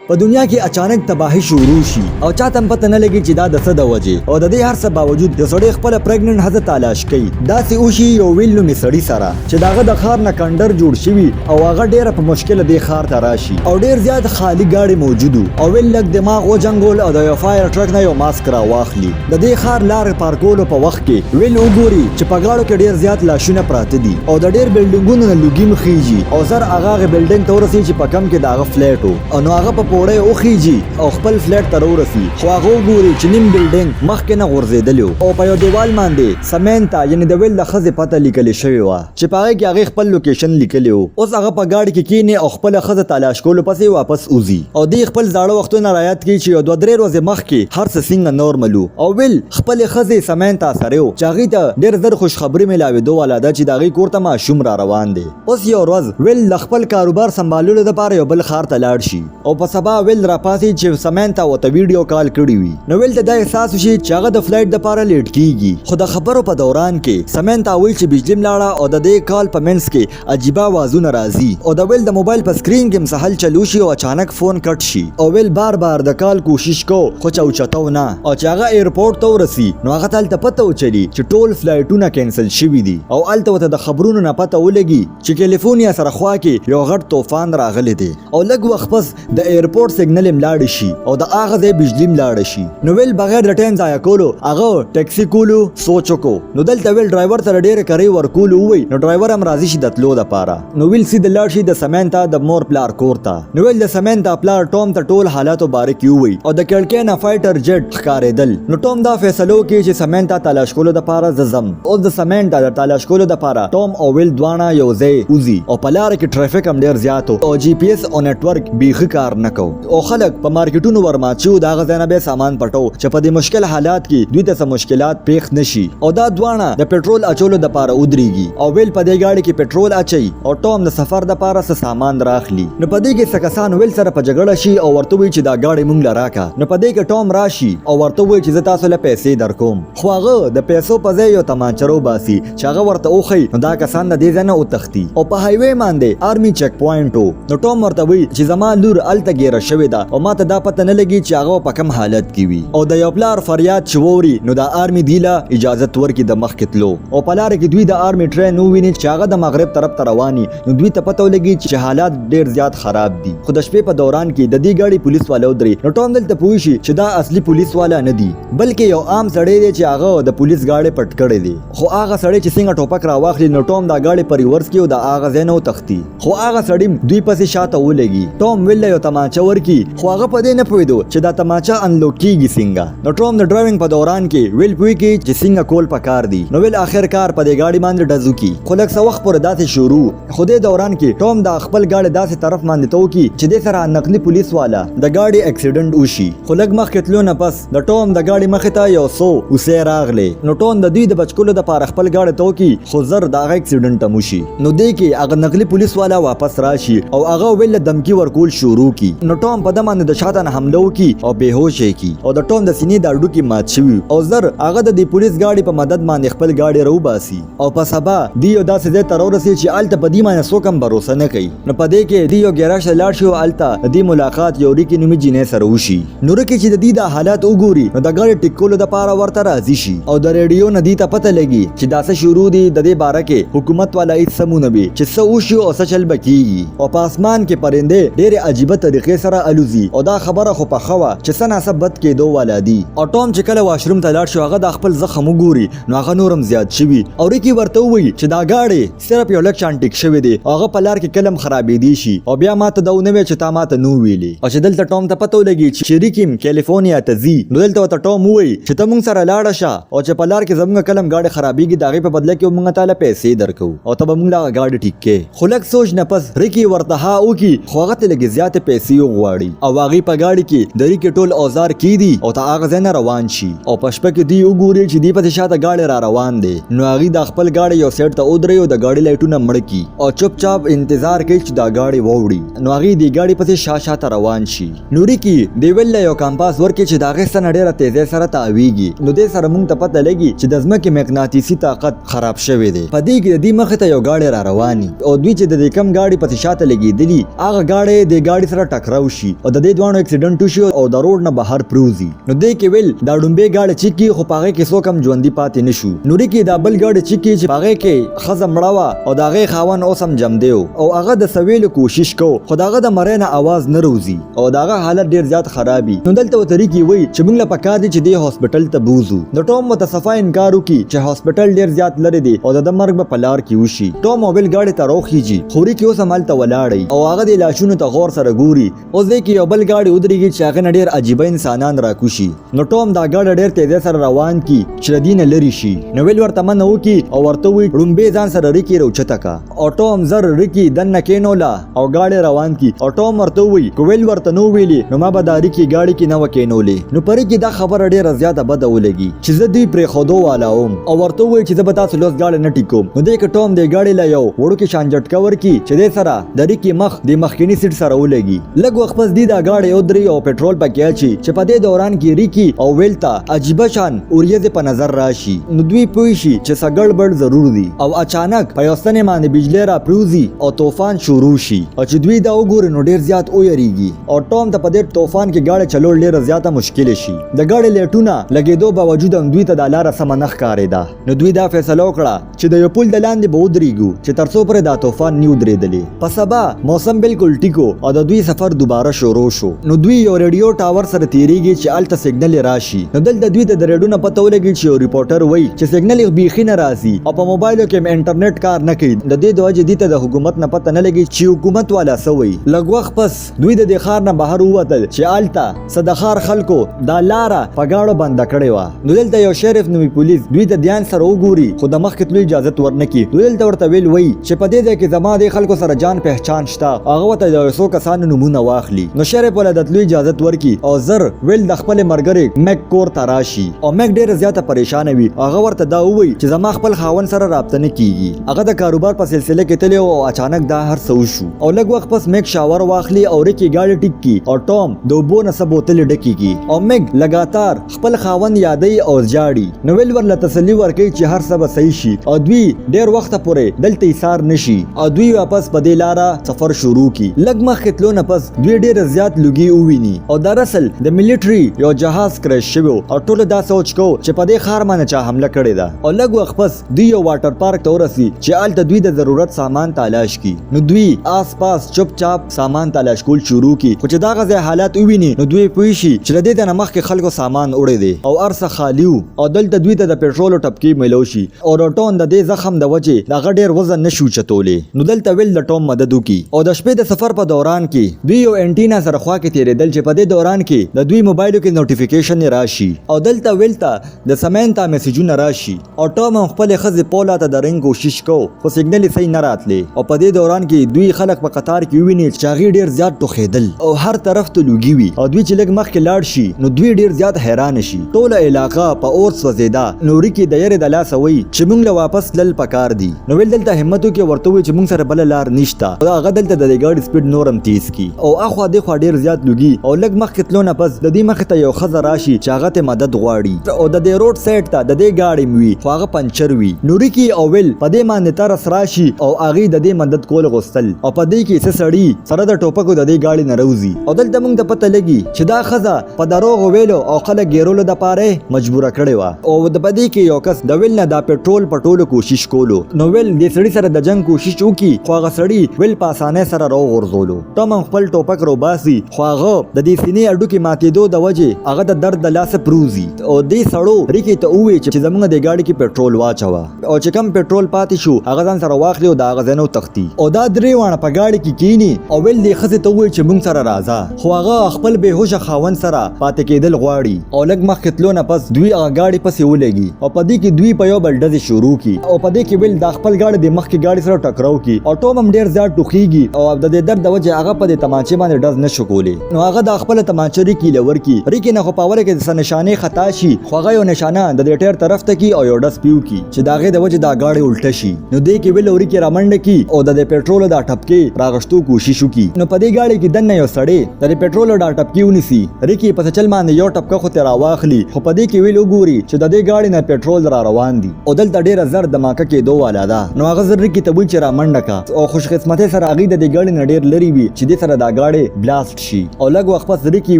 په دنیا کې اچانک تباهي شروع شي او چاته هم پته نه لګي چې دا د څه د وجې، او د دې هر څه باوجود یو سړی خپله پریګننټ ښځه تالاش کوي. داسې وشي یو ویل نومې سړي سره چې د هغه د ښار نه کنډر جوړ شوي او هغه ډیره په مشکله دې ښار ته راشي او ډیر زیات خالي ګاډي موجود وو او ویل لږ دماغ وجنګول او د یو فایر ټرک نه یو ماسک راواخلي. د دې ښار لار پارکولو په وخت کې ویل وګوري چې په ګاډو کې ډیر زیات لاشونه پراته دي او د ډیر بلډینګونو نه لوګي مخیږي او زر هغه هغې بلډینګ ته ورسي چې په کم کې د هغه فلیټ و او نو هغه په پوړۍ وخیږي او خپل فلیټ ته راورسي، خو هغه وګوري چې نیم بلډینګ مخکې نه غورځېدلی و او په یو دیوال باندې سمینتا یعنې د ویل د ښځې پته لیکل شوې وه چې په هغې کې هغې خپل لوکیشن لیکلی و. اوس هغه په ګاډي کې کینې او خپله ښځه تالاش کولو پسې واپس وځي او دی خپل زاړه وختونه رایاد کړي چې یو دوه درې ورځې مخکې هر څه څنګه نورمل وو او ویل خپلې ښځې سمینتا سره و چې هغې ته ډېر زر خوشخبري میلاوېدو والا ده چې د هغې کور ته ماشوم را روان دی. اوس یو ورځ ویل د خپل کاروبار سمباللو لپاره یو بل ښار ته لاړ شي او په سبا ویل راپاڅي چې سمینتا ورته ویډیو کال کړی وي، نو ویل ته دا احساس وشي چې هغه د فلایټ لپاره لیټ کیږي، خو د خبرو په دوران کې سمینتا وایي چې بجلي هم لاړه او د دې کال په منځ کې عجیبه اوازونه راځي او د ویل د موبایل په سکرین کې هم څه هلچل وشي او اچانک فون کټ شي او ویل بار بار د کال کوشش کو خو چا اوچتو نه او چې هغه ایرپورټ ته ورسي نو هغه ته هلته پته وچلي چې ټول فلایټونه کینسل شوي دي او هلته ورته د خبرونو نه پته ولګي چې کیلیفورنیا سره خوا کې یو غټ طوفان راغلی دی او لږ وخت پس د ایرپورټ سیګنل هم لاړ شي او د هغه ځای بجلی هم لاړه شي. نو ویل بغیر د ټایم ضایع کولو هغه ټیکسي کولو سوچ وکړو. نو دلته ویل ډرایور سره ډېره کرۍ ورکولو ووی نو ډرایور هم راضي شي د تلو دپاره. نو ویل سیده لاړ شي د سمینتا د مور پلار کور ته. نو ویل د سمینتا پلار ټام ته ټول حالاتو باره کې ووی او د کړکۍ نه فایټر جیټ ښکارېدل. نو ټام دا فیصله وکړي چې سمینتا تلاش کولو دپاره زه ځم. اوس د سمینتا د تلاش کولو دپاره ټام او ویل دواړه یو ځای وځي او په لاره کې ټریفک هم ډېر زیات و او جي پي ایس او نټورک بیخي کار نه کو او خلک په مارکیټونو ورمات شوي وو، د هغه ځای نه به یې سامان پټو چې په دې مشکل حالات کې دوی ته څه مشکلات پېښ نه شي او دا دواړه د پټرول اچولو دپاره ودرېږي او ویل په دې ګاډي کې پټرول اچوي او ټام د سفر دپاره څه سامان راخلي. نو په دې کې څه کسان ویل سره په جګړه شي او ورته ووایي چې دا ګاډی مونږ له راکه. نو په دې کې ټام راشي او ورته ووایي چې زه تاسو له پیسې درکوم، خو هغه د پیسو په ځای یو تمانچه راوباسي چې هغه ورته وښیي نو دا کسان د دې ځای نه وتښتي او په هایوی باندې آرمي چیک پوینټ و. نو ټام ورته وایي چې زما لور هلته ګیره شوې ده او ماته دا پته نه لګي چې هغه په کوم حالت کې وي او د یو پلار فریاد چې واوري نو د آرمي دوی له اجازت ورکړي د مخکې تلو او په لاره کې دوی د آرمي ټرین وویني چې هغه د مغرب طرف ته رواني نو دوی ته پته ولګي چې حالات ډیر زیات خراب دي. خو د شپې په دوران کې د دې ګاډي پولیس والا ودري نو ټام دلته پوه شي چې دا اصلي پولیس والا نه دي بلکې یو عام سړی دی چې هغه د پولیس ګاډی پټ کړی دی. خو هغه سړی چې څنګه ټوپک راواخلي نو ټام دا ګاډی په ریورس کې او د هغه ځای نه وتښتي، خو هغه سړی دوی پسې شاته ولګي. ټام ویل له یو تماچه ورکي خو هغه په دې نه پوهېدو چې دا تماچه انلوک کیږي څنګه. نو ټام د ډرایونګ په دوران کې ویل پوه کړي چې څنګه کول پکار دي. نو ویل اخر کار په دې ګاډي باندې ډز وکړي خو لږ څه وخت پورې داسې شروع. خو دې دوران کې ټام دا خپل ګاډی داسې طرف باندې تو کړي چې دې سره نقلي پولیس والا د ګاډي اکسیډنټ وشي. خو لږ مخکې تلو نه پس د ټوم د ګاډي مخې ته یو څو هوسۍ راغلې نو ټوم د دوی د بچ کولو دپاره خپل ګاډی تو کړي خو زر د هغه اکسیډنټ هم وشي. نو دې کې هغه نقلي پولیس والا واپس راشي او هغه ویل له دمکي ورکول شروع کړي نو ټوم په ده باندې د شاته نه حمله وکړي او بې هوشه یې کړي او د ټوم د سینې د هډوکي مات شوي او زر هغه د دې پولیس ګاډي په مدد باندې خپل ګاډی راوباسي او په سبا دی یو داسې ځای ته راورسي چې هلته په دې باندې څوک هم بروسه نه کوي. نو په دې کې دی یو ګیراج ته لاړ شي او هلته د دې ملاقات یو ریکي نومي جینۍ سره وشي. نو ریکي چې د دې دا حالات وګوري نو د ګاډي ټیک کولو دپاره ورته راضي شي او د ریډیو نه دی ته پته لګي چې دا څه شروع دي، د دې باره کې حکومت والا هیڅ سمونه وي چې څه وشي او څه چل به کیږي. او په اسمان کې پرندې ډېرې عجیبه طریقې سره الوزي او دا خبره خو پخه وه چې څه ناڅه بد کېدو والا دي. او ټام چې کله واشروم ته لاړ شي او هغه دا خپل زخم وګوري نو هغه نور هم زیات شوي او ریکي ورته ووایي چې دا ګاډی صرف یو لږ شان ټیک شوی دی او هغه په لار کې کله هم خرابېدی شي او بیا ماته دا ونه ویل چې تا ماته نه ویلي. او چې دلته ټام ته پته ولګي چې ریکي هم کیلیفورنیا ته ځي نو دلته ورته ټام ووایي چې ته مونږ سره لاړه شه او چې په لار کې زمونږ کله هم ګاډی خرابېږي د هغې په بدله کې به مونږ تاله پیسې درکوو او ته به مونږ له هغه ګاډی ټیک کړې. خو لږ سوچ نه پس ریکي ورته ها وکړي خو هغه ته لږې زیاتې پیسې وغواړي او هغوی په ګاډي کې د ریکي ټول اوزار کیدي او ته هغه ځای نه روان شي او په شپه کې دوی وګوري چې دوی پسې شاته ګاډی را روان دی نو هغوی دا خپل ګاډی یو سیټ ته ودروي او د ګاډي لایټونه مړه کړي او چوپ چاپ انتظار کوي چې دا ګاډی واوړي نو هغوی دې ګاډي پسې شا شاته روان شي. نو ریکي دی ویل له یو کمپاس ورکړي چې د هغې ستنه ډېره تیزۍ سره تاویږي نو دې سره مونږ ته پته لګي چې د ځمکې مقناطیسي طاقت خراب شوی دی. په دې کې د دوی مخې ته یو ګاډی را روان او دوی چې د دې کم ګاډي پسې شاته لګېدلي هغه ګاډی دې ګاډي سره ټکراو ټکراو شي او د دې دواړو اکسیډنټ وشي او د روډ نه بهر پریوځي. نو دې کې ویل دا ړومبی ګاډی چک کړي خو په هغې کې څوک هم ژوندي پاتې نه شو. نو ریکي دا بل ګاډی چک کړي چې په هغې کې ښځه مړه وه او د هغې خاوند اوس هم ژوندی و او هغه د څه ویلو کوشش کو خو د هغه د مرۍ نه اواز نه روځي او د هغه حالت ډیر زیات خراب وي. نو دلته ورته ریکي وایي چې موږ له پکار دي چې دې هاسپټل ته بوځو. نو ټوم ورته صفا انکار وکړي چې هاسپټل ډیر زیات لرې دی او د ده مرګ به په لار کې وشي. ټوم او ویل ګاډي ته راوخیژي خو ریکي اوس هم هلته ولاړ او هغه دې لاشونو ته غور سره ګوري. اوس دې کې یو بل ګاډی ودرېږي چې هغه نه ډېر عجیبه انسانان راکوشي. نو ټوم دا ګاډی ډېر تیزۍ سره روان کی چې له دې نه لرې شي. نو ویل ورته منع وکړي او ورته ووایي ړومبی ځان سره ریکي راوچته که. او ټوم زر ریکي دننه کېنوله او ګاډی روان کی. او ټوم ورته ووایي که ویل ورته نه ویلي نو ما به دا ریکي ګاډي کې نه وه کېنولې. نو په ریکي دا خبره ډېره زیاته بده ولګي چې زه دوی پرېښودو والا وم او ورته ووایي چې زه به تاسو لوس ګاډی نه ټیکوم. نو دې کې ټوم دې ګاډي له یو وړوکي شان جټکه ورکړي چې دې سره د ریکي مخ د مخکني سیټ سره ولګي. لږ وخت پس دی دا ګاډی ودري او پټرول پکې اچي چې په دې دوران کې ریکي او ویل ته عجیبه شان اوریځې په نظر راشي. نو دوی پوه شي چې څه ګړبړ ضرور دي او اچانک په یو ستنې باندې بجلی را پریوځي او توفان شروع شي او چې دوی دا وګوري نو ډیر زیات ویریږي او ټوم ته په دې توفان کې ګاډی چلول ډیره زیاته مشکل شي. د ګاډي لیټونه لګېدو باوجود هم دوی ته دا لاره سمه نه ښکارېده. نو دوی دا فیصله وکړه چې د یو پل د لاندې به ودرېږو چې تر څو پورې دا توفان نه ودرېدلی. په سبا موسم بالکل ټیک و او د دوی سفر دوباره شروع شو. نو دوی یو ریډیو ټاور سره تیریږي چې هلته سیګنل راشي. نو دلته دوی ته د ریډیو نه پته ولګي چې یو ریپورټر وایي چې سیګنل یې بیخي نه راځي او په موبایلو کې هم انټرنیټ کار نه کوي. د دې د وجې دوی ته د حکومت نه پته نه لګي چې حکومت والا څه وایي. لږ وخت پس دوی د دې ښار نه بهر ووتل چې هلته څه د ښار خلکو دا لاره په ګاړو بنده کړې وه. نو دلته یو شریف نومي پولیس دوی ته دیان سره وګوري خو د مخکې تلو اجازت ورنکړي. نو دلته ورته ویل وایي چې په دې ځای کې زما دې خلکو سره جان پهچان شته او هغه ورته د یو څو کسانو نومونه واخلي. نو شریف ورله د تلو اجازت ورکړي او زر ویل د خپلې ملګرې میک کور ته راشي او میک ډېره زیاته پریشانه وي او هغه ورته دا ووایي چې زما خپل خاوند سره رابطه نه کیږي، هغه د کاروبار په سلسله کې تللی او اچانک دا هر څه وشو. او لږ وخت پس میګ شاور واخلي او ریکي ګاډی ټیک کی او ټام د اوبو نه څه بوتلې ډکې کی او میګ لګاتار خپل خاوند یادوي او ژاړي. نو ویل ورله تسلي ورکوي چې هر څه به صحیح شي او دوی ډیر وخته پورې دلته ایسار نه شي او دوی واپس په دې لاره سفر شروع کی. لږ مخکې تلو نه پس دوی ډیر زیات لوګي وویني او دراصل د ملټري یو جهاز کرش شوی او ټولو دا سوچ کو چې په دې ښار باندې چا حمله کړې ده. او لږ وخت پس دوی یو واټر پارک ته ورسي چې هلته دوی د ضرورت سامان تالاش کړي. نو دوی آس پاس چپ چاپ سامان تالاش کول شروع کړي خو چې دغه ځای حالات وویني نو دوی پوه شي چې له دې ځای نه مخکې خلکو سامان وړی دی او هر څه خالي وو او دلته دوی ته د پټرولو ټپکې میلو شي او د ټون د دې زخم د وجې د هغه ډېر وزن نه شي اوچتولی. نو دلته ویل د ټوم مدد وکړي او د شپې د سفر په دوران کې دوی یو انټینا سره خوا کې تېرېدل چې په دې دوران کې د دوی موبایلو کې نوټیفیکیشن راشي او دلته ویل ته د سمینتا میسجونه راشي او ټام هم خپلې ښځې پولا ته د رنګ کوشش کو خو سیګنل یې صحیح نه راتلې او په دې دوران کې دوی خلک په قطار کې وویني چې هغوی ډېر زیات ټوخېدل او هر طرف ته لوګي وي او دوی چې لږ مخکې لاړ شي نو دوی ډېر زیات حیران شي. ټوله علاقه په اور سوځېده. نو ریکي د یرې د لاسه وایي چې موږ له واپس تلل پکار دي. نو ویل دلته همت وکړي او ورته ووایي چې موږ سره بله لار نشته او هغه دلته د دې ګاډي سپیډ نور هم تیز کړي او اخوا دیخوا ډېر زیات لوګي او لږ مخکې تلو نه پس د دوی مخې ته یو ښځه راشي چې هغه ته مدد غواړي او د دې روډ سایډ ته د دې ګاډی هم وي خو هغه پنچر وي. نو ریکي او ویل په دې باندې ترس راشي او هغوی د دې مدد کول غوښتل او په دې کې څه سړي سره د ټوپکو د دې ګاډي نه راوځي او دلته موږ ته پته لګي چې دا ښځه په دروغو ویلو او خلک ګیرولو دپاره یې مجبوره کړې وه او د په دې کې یو کس د ویل نه دا پټرول پټولو کوشش کولو. نو ویل دې سړي سره د جنګ کوشش وکړي خو هغه سړي ویل په اسانۍ سره راوغورځولو. ټام هم خپل ټوپک روباسي خو هغه د دې سینې هډوکي ماتېدو د وجې هغه د درد د لاسه پروځي او دې سړو ریکي ته ووایي چې زمونږ دې ګاډي کې پټرول واچوه او چې کم پټرول پاتې شو هغه ځان سره واخلي او د هغه ځای نه وتښتي او دا درې واړه په ګاډي کې کیني او ویل دې ښځې ته ووایي چې مونږ سره راځه خو هغه خپل بې هوشه خاوند سره پاتې کېدل غواړي او لږ مخکې تلو نه پس دوی هغه ګاډي پسې ولګي او په دې کې دوی په یو بل ډزې شروع کړي او په دې کې ویل دا خپل ګاډی د مخکې ګاډي سره ټکراو کړي او ټوم هم ډېر زیات ټوخیږي او د دې درد د وجې هغه په دې تمانچې باندې ډز نه شو کولی. نو هغه دا خپله تمانچه ریکي له ورکړي. ریکي نه خو په اوله کې څه نشانې خطا شي خو هغه یو نشانه د دې ټیر طرف ته کړي او یو ډز پې وکړي چې د هغې د وجې دا ګاډی الټه شي. نو دې کې ویل او ریکي رامنډه کړي او د دې پټرولو دا ټپکې راغشتو کوشش وکړي. نو په دې ګاډي کې دننه یو سړی د دې پټرولو دا ټپکې ونیسي. ریکي په څه چل باندې یو ټپکه خو ترې راواخلي خو په دې کې ویل وګوري چې د دې ګاډي نه پټرول را روان دي او دلته ډېره زر دماکه کېدو والا ده. نو هغه زر ریکي ته وایي چې رامنډه که او خوش قسمتۍ سره هغوی د دې ګاډي نه ډېر لرې وي چې دې سره دا ګاډی ګاډی بلاست شي او لږ وخت پس ریکي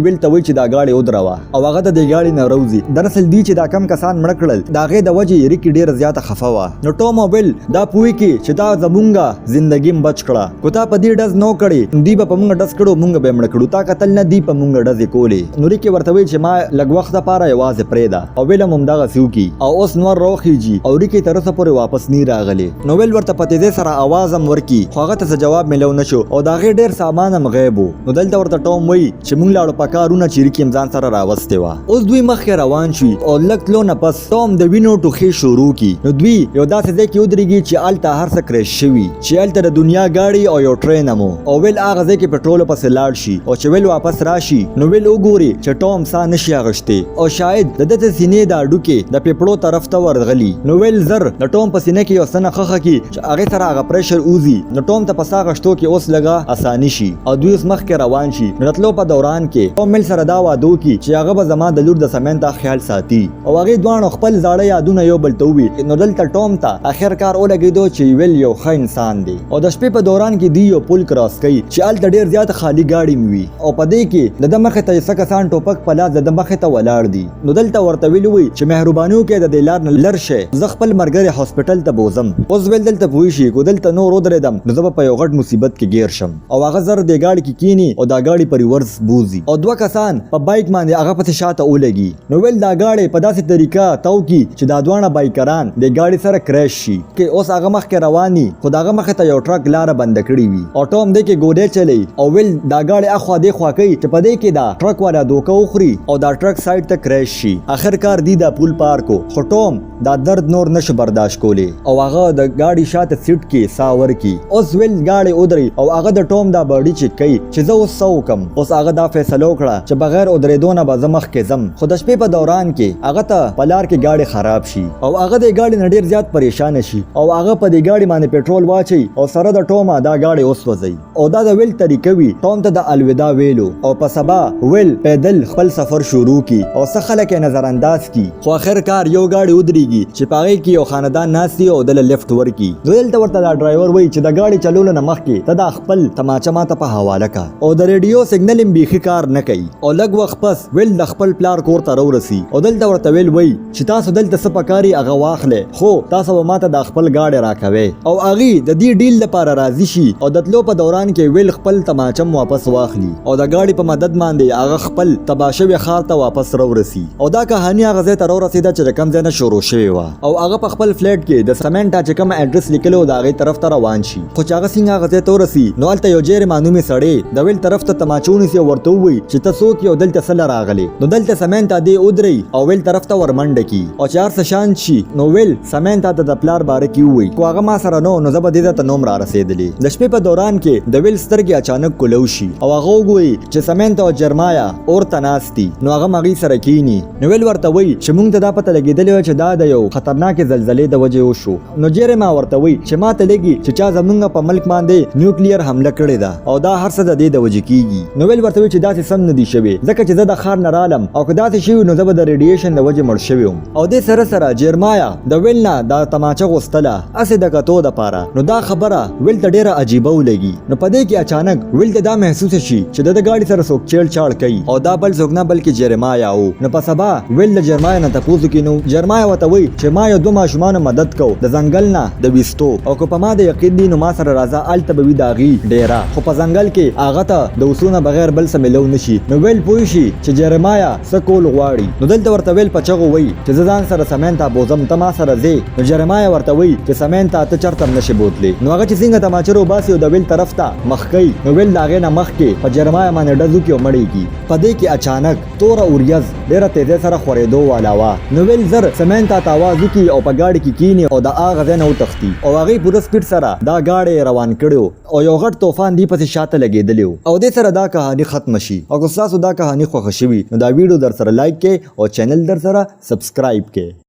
ویل ته وایي چې دا ګاډی ودروه او هغه د دې ګاډي نه راوځي. دراصل دوی چې دا کم کسان مړه کړل د هغې د وجې ریکي ډیره زیاته خفه وه. نو ټوم او ویل دا پوه کړي چې تا زمونږ زندګي هم بچ کړه، که تا په دې ډز نه کړې نو دوی به په مونږ ډز کړو، مونږ به یې مړه کړو، تا کتل نه دوی په مونږ ډزې کولې. نو ریکي ورته وایي چې ما لږ وخت لپاره یوازې پرېږده او ویل هم همدغسې وکړي او اوس نور راوخیږي او ریکي تر اوسه پورې واپس نی راغلی. نو ویل ورته په تیزۍ سره اواز هم ورکړي خو هغه ته څه جواب میلو نه شو او د هغې ډېر سامان هم غیب و. نو دلته ورته ټوم وایي چې مونږ لاړو په کارونه چې ریکي هم ځان سره راوستې وه. اوس دوی مخکې روان شوي او لږ تلو نه پس ټوم د وینو ټوخې شروع کړي. نو دوی یو داسې ځای کې ودرېږي چې هلته هر څه کرش شوي، چې هلته د دنیا ګاډي او یو ټرین هم و او ویل هغه ځای کې پټرولو پسې لاړ شي او چې ویل واپس راشي نو ویل وګوري چې ټوم ساه نشي اخیستی او شاید د ده د سینې د هډوکې د پیپړو طرف ته ورغلي. نو ویل زر د ټوم په سینه کې یو څه نښه کړي چې هغې سره هغه پریشر ووځي، نو ټوم ته په ساه غشتو کې اوس لږه اساني شي او دوی اوس مخکې روان شي. نو د تلو په دوران کې ټوم ویل سره دا وعده وکړي چې هغه به زما د لور د سمنتا خیال ساتي او هغې دواړو خپل زاړه یادونه یو بل ته ووي. نو دلته ټوم ته اخر کار ولګېدو چې ویل یو ښه انسان دی او د شپې په دوران کې دوی یو پل کراس کوي چې هلته ډېر زیات خالي ګاډي هم وي او په دې کې د ده مخې ته یې څه کسان ټوپک په لاس د ده مخې ته ولاړ دي. نو دلته ورته ویل وي چې مهرباني وکړئ د دې لار نه لر شئ، زه خپل مرګري هاسپټل ته بوځم. اوس ویل دلته پوه شي که دلته نور ودرېدم نو زه به په یو غټ مصیبت کې ګیر شم او هغه زر دې ګاډي کې کینی او دا ګاډي په ریورس بوځي او دوه کسان په بایک باندې هغه پسې شاته ولګي. نو ویل دا ګاډی په داسې طریقه تاو کړي چې دا دواړه بایکران دې ګاډي سره کرش شي. کې اوس هغه مخکې روان دي خو د هغه مخې ته یو ټرک لاره بنده کړې وي او ټوم دې کې ګولۍ چلوي او ویل دا ګاډی اخوا دې خوا کوي چې په دې کې دا ټرک والا دوکه وخوري او دا ټرک سایډ ته کرش شي. اخر کار دی دا پول پار کو خو ټوم دا درد نور نشو برداشت کولی او هغه د ګاډي شاته سیټ کې سا ورکي. اوس ویل ګاډی ودري او هغه د ټوم دا باډي چیک کوي چې زه اوس څه وکم. اوس هغه دا فیصله وکړه چې بغیر ودرېدو نه به زه مخکې ځم، خو د شپې په دوران کې هغه ته په لار کې ګاډی خراب شي او هغه د ګاډي نه ډیر زیات پریشان شي او هغه په دې ګاډي باندې پټرول واچي او سره د ټومه دا ګاډی وسوځي او دا د ویل طریقه وي ټوم ته د الوداع ویلو. او په سبا ویل پیدل خپل سفر شروع کی او څه خلک یې نظر انداز کی، خو اخر کار یو ګاډی ودریږي چې په هغې کې یو خاندان ناست او دله لفټ ورکي. نو دلته ورته دا ډرایور وایي چې د ګاډي چلولو نه مخکې ته دا خپل تماچه ماته په حواله کا او د ریډیو سیګنل هم بیخي کار نه کوي. او لږ وخت پس ویل د خپل پلار کور ته راورسي او دلته ورته ویل وایي چې تاسو دلته څه پکاري هغه واخلئ، خو تاسو به ماته دا خپل ګاډی راکوئ. او هغوی د دې ډیل لپاره راضي شي او د تلو په دوران کې ویل خپل تماچم واپس واخلي او د ګاډي په مدد باندې هغه خپل تباه شوی ښار ته واپس راورسي. او دا کهاني هغه ځای ته راورسېده چې د کوم ځای نه شروع شوې وه او هغه په خپل فلیټ کې د سمنټا چې کوم اډرس لیکلی و د هغې طرف ته روان شي. خو چې هغه څنګه هغه ځای ته ورسي نو هلته یو جیرما نومې سړی د ویل طرف ته تماچه ونیسي او ورته ووایي چې ته څوک یې او دلته څه له راغلې. نو دلته سمنتا دې ودري او ویل طرف ته ورمنډه کړي او چې هر څه شانت شي نو ویل سمنتا ته د پلار باره کې ووایي که هغه ما سره نه نو زه به دې ځای ته نه وم را رسېدلی. د شپې په دوران کې د ویل سترګې اچانک کولو شي او هغه وګوري چې سمنتا او جرمایا اور ته ناست دي، نو هغه هم هغوی سره کښېني. نو ویل ورته وایي چې مونږ ته دا پته لګېدلې وه چې دا د یو خطرناکې زلزلې د وجې وشو. نو جیرما ورته وایي چې ما ته لګي چې چا زمونږ په ملک باندې نیوکلیر حمله کړې ده او دا هر څه د دې د وجې کیږي. نو ویل ورته وایي چې داسې سم نه دي شوي ځکه چې زه د ښار نه رالم او که داسې شوي نو زه به د ریډیشن د وجې مړ شوی وم. او دې سره سره جیرمایا د ویل نه دا تماچه غوښتله هسې د کتو دپاره. نو دا خبره ویل ته ډیره عجیبه ولګي. نو په دې کې اچانک ویل ته دا محسوسه شي چې د ده ګاډي سره څوک چیړ چاړ کوي او دا بل څوک نه بلکې جیرمایا و. نو په سبا ویل د جرمایا نه تپوس وکړي نو جرمایا ورته وایي چې ما یو دوه ماشومانو مدد کو د ځنګل نه د ویستو او که په ما د یقین دی نو ما سره راځه هلته به وي د هغوی ډیره. خو په ځنګل کې هغه ته د اوسو نه بغیر بل څه میلو نه شي. نو ویل پوه شي چې جرمایا څه کول غواړي. نو دلته ورته ویل په چغو وایي چې زه ځان سره سمنتا بوځم ته ما سره ځې. نو جرمایا ورته وایي چې سمنتا ته چرته هم نشې بوتلې. نو هغه چې څنګه تماچه روباسي او د ویل طرف ته مخ کوي نو ویل د هغې نه مخکې په جرمایا باندې ډز وکړي او مړ یې کړي. په دې کې اچانک توره اوریځ ډېره تېزۍ سره خورېدو والا وه، نو ویل زر سمنتا ته اواز وکړي او په ګاډي کې کېني او د هغه ځای نه وتښتي او هغې پوره سپیډ سره دا ګاډی روان کړی و او یو غټ توفان دوی پسې شاته لګېدلی و او دې سره دا کهاني ختمه شي. او که ستاسو دا کهاني خوښه شوي نو دا ویډیو درسره لایک کړئ او چینل درسره سبسکرایب کړئ.